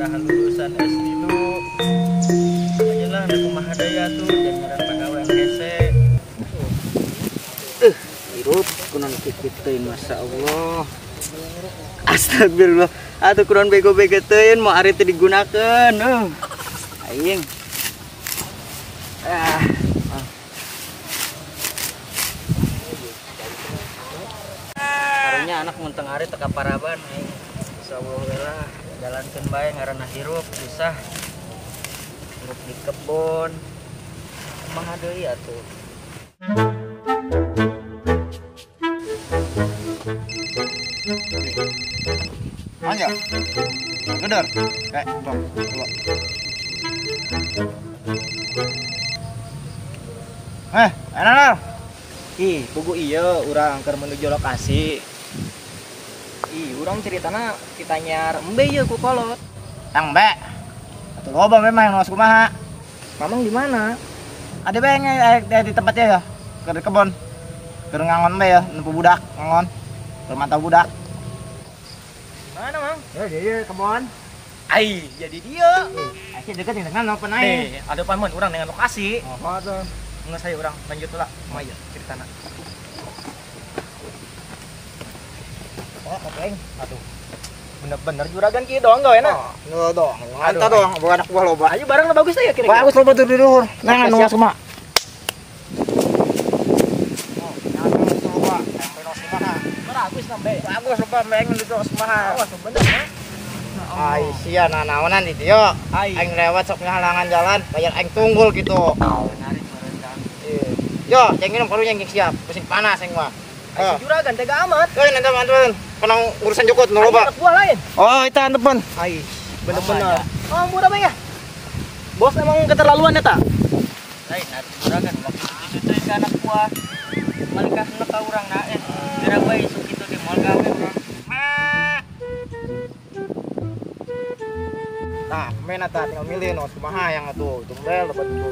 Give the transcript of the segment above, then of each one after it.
Padahal lulusan S3. Aja lah ada kumaha daya tuh jangan pegawai hese. Hirup kunon kitu teuing masya Allah. Astagfirullah. Atuh kunon bego-bego teuing mau ari teu digunakeun. Aing. Ah. Karunya anak mun teu ngarit teu kaparaban aing. Insyaallah we lah jalankeun bae ngaranna hirup susah. Hirup di kebon. Kumaha deui atuh. Ayo, gedor, kayak bang, enak. Ih, buku iya, urang keur menuju lokasi. Ih, urang ceritana kita nyar embe ieu ku kolot. Tang embe. Atuh loba memang yang kumaha. Mamang di mana? Ada bae di tempatnya ya, keur di kebon. Keur ngangon bae ya, nempo budak ngangon. Keur mantau budak. Mana, Mang? Ya, dia kebon. Ai, jadi dia. Ai dekat dengan apa naik? Nih, ada paman urang dengan lokasi. Oh, tuh. Enggak saya urang lanjut lah. Maya ceritana. Oh, kopling. Aduh. Bener-bener juragan kieu doang gawe na. Oh, doang. Mantap doang, bukan anak buah loba. Ayo barang bagus ya kira-kira. Bagus loba tuh di luhur. Nah, nu kumaha? Bagus nambe. Bagus loba meng di tuh kumaha. Awas bener mah. Ai sia nanaonan di dieu. Aing lewat sok ngahalangan jalan, bayar aing tunggul gitu. Menarik merendang. Yo, ceng minum karunya yang siap. Mesin panas aing mah. Ai juragan tega amat. Euy, nanti mantuan. Penang urusan jukut nu loba. Anak buah lain. Oh, itu antepan. Ai, bener-bener. Oh, murah ya. Bos emang keterlaluan eta. Lain atuh juragan waktu itu teh ka anak buah. Malikah hendak ka urang na geura bae isuk kitu di moal gawe urang. Nah, kemana ta tinggal milih no kumaha yang atuh tumbel dapat tuh.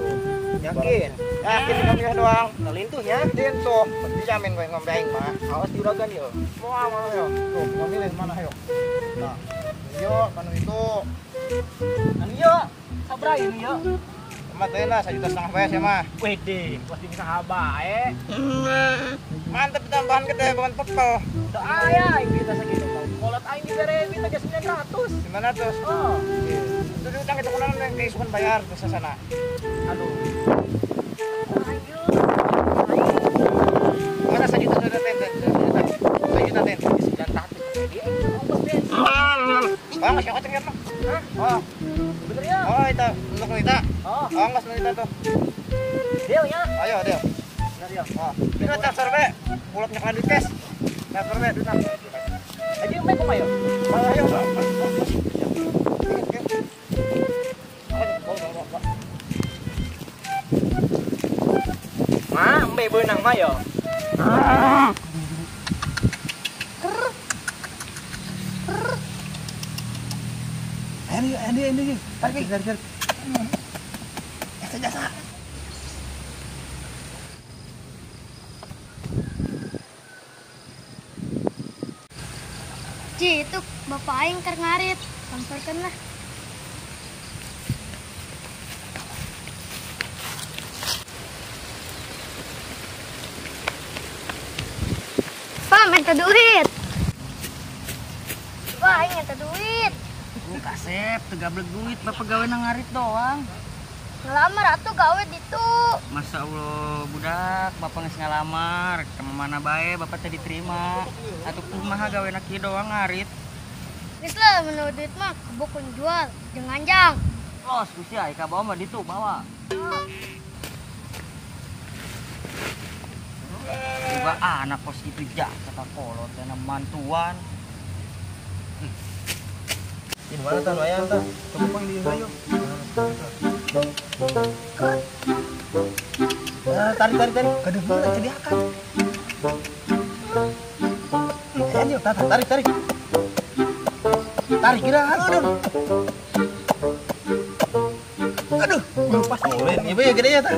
Yakin? Yakin tinggal milih doang. Lintuhnya? Lintuh, dijamin gue ngombe aing mah. Awas juragan yo. Moal moal yo. Tuh, tinggal milih mana yo. Nah, yo kanu itu. Anu yo, sabra ini yo. Mah teh lah 1,5 juta bae sia mah. Wede, pasti bisa bae. Mantep tambahan gede bukan pepel. Teu aya aing kita sakitu. Kolot aing dibere duit aja 900. 900. Oh. Itu diutang itu kunaon yang keisukan bayar ke sana. Aduh. Ayo. Mana 1 juta sudah ten. 1 juta ten. 900. Dia ongkos bensin. Bang, siapa cengket mah? Hah? Oh. Bener ya? Oh, itu untuk kita. Oh, ongkos kita tuh. Deal ya? Ayo, deal. Bener ya? Oh. Ini transfer be. Pulaknya kena duit cash. Transfer be duit. Aja yang baik kumaha yo? Ayo. Mah, embe beunang mah yo. Ini. Tarik, tarik. Jasa. Ci, itu bapak aing keur ngarit. Samperkeun lah. Pak, minta duit. Pak, aing minta duit. Kasep, teu gablek duit, bapak gawe na ngarit doang. Ngelamar atuh gawe ditu. Masya Allah, budak, bapak geus ngalamar, ke mana bae bapak teh diterima. Atuh kumaha gawe na kieu doang ngarit. Geus lah menurut duit mah kebo kun jual, jeung anjang. Los Gusti ai ka bawa mah ditu bawa. Juga anak kos itu ja kata kolot dan mantuan. Ini mana tan wayang tah? Coba pang di ayo. Tarik tarik tarik. Gaduh heula jadi akan. Ayo tarik tarik. Tarik kira aduh. Aduh, lepas nih. Ieu ya gede ya tah.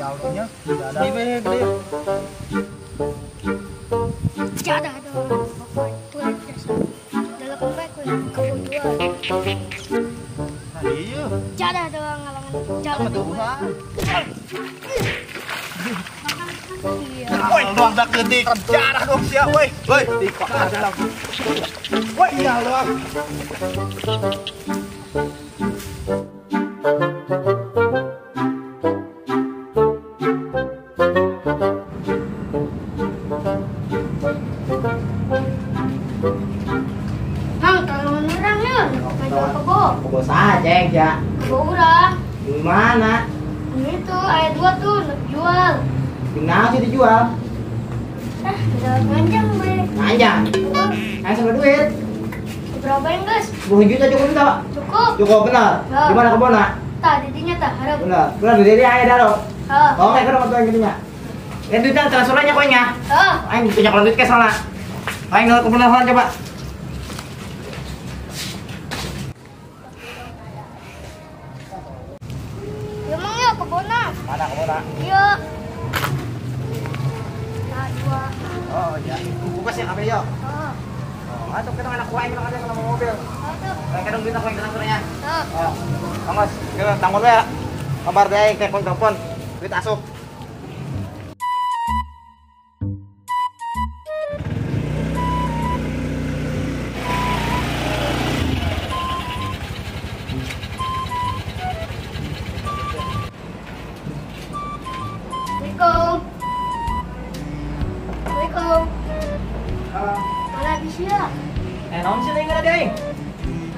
Jauhnya tidak ada. Ieu ya gede ya. Jadah dong. Bapak itu jasa. Dalam kebun jual. Jadah doang ngalangan jalan. Woi, budak leutik. Jadah dong sia, woi. Woi, woi, ya doang. Mang, tolong urang ya. Ngajual kebo. Kebo saja, ya. Kebo urang. Di mana? Ini tuh, ada dua tuh, nak jual. Kenapa sih dijual? Ah, udah nganjang, bre. Nganjang? Ayo sama duit. Berapa yang, guys? 10 juta cukup enggak? Cukup. Cukup, benar. Ya. Di mana kebun, nak? Tah, didinya tah, harap. Benar. Benar, di dia aya daro. Heeh. Oh, kayak kena bantuan gitunya. Ya duitnya transferannya konya. Heeh. Aing punya kalau duit kesana. Aing nol kebun coba. Ya mang ya kebunna. Mana kebunna? Iya. Nah, dua. Oh, iya. Buka sih kabeh yo. Heeh. Oh, atau kita anak kuaing kita ada sama mobil. Oh, tuh. Kayak kadang duit aku yang transfernya. Heeh. Oh. Tangos, kita tanggung ya. Kabar deh, telepon telepon. Duit asup. Assalamualaikum. Assalamualaikum. Mana di sini? Naon sih lagi ada aing?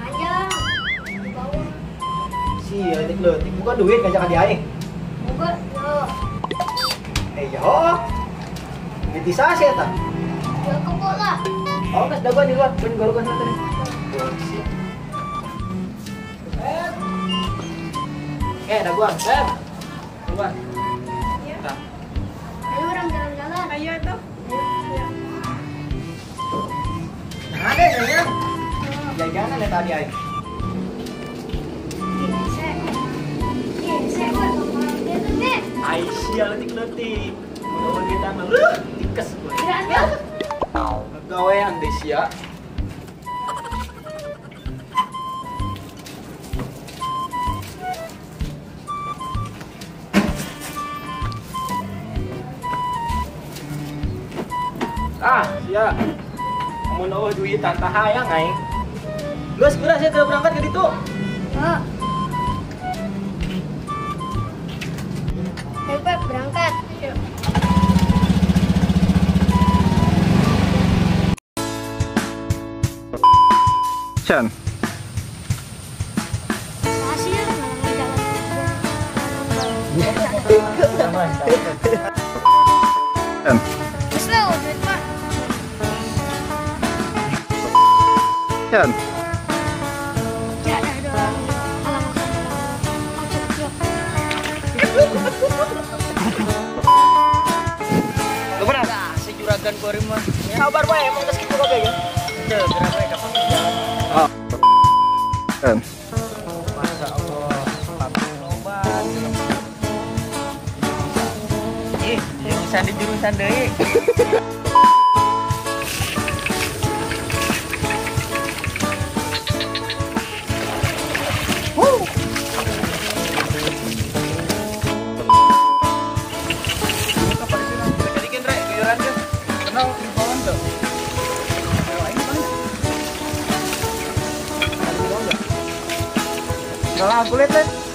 Aja. Di bawah. Si leutik-leutik buka duit ngajak ka aing. Buka, yo. Yo. Duit sih eta? Jual kebo lah. Oh, geus dagoan di luar, ben garukan tadi. Dagoan, Dagoan. Ayo orang jalan-jalan. Ayo tuh. Ayo. Nah, ada ya. Jajanan ya tadi aing. Aisyah leutik-leutik. Mun kita mah leuh tikes gue. Gawean deh sia. Ah, sia. Mun eueuh duitan tah hayang aing. Geus geura sia teu berangkat ke ditu. Heeh. Ayo Pep, berangkat. Yuk. Chan. Hasil jalan. Slow, duit mah. Chan. Jadah doang. Alam Nah, si juragan kuari mah. Sabar bae, emang geus kitu kabeh ya. Teu, geura bae kapan jalan. Oh. Masya Allah, pabrik loba. Ih, jurusan di jurusan deui. Salah kulit, Teh.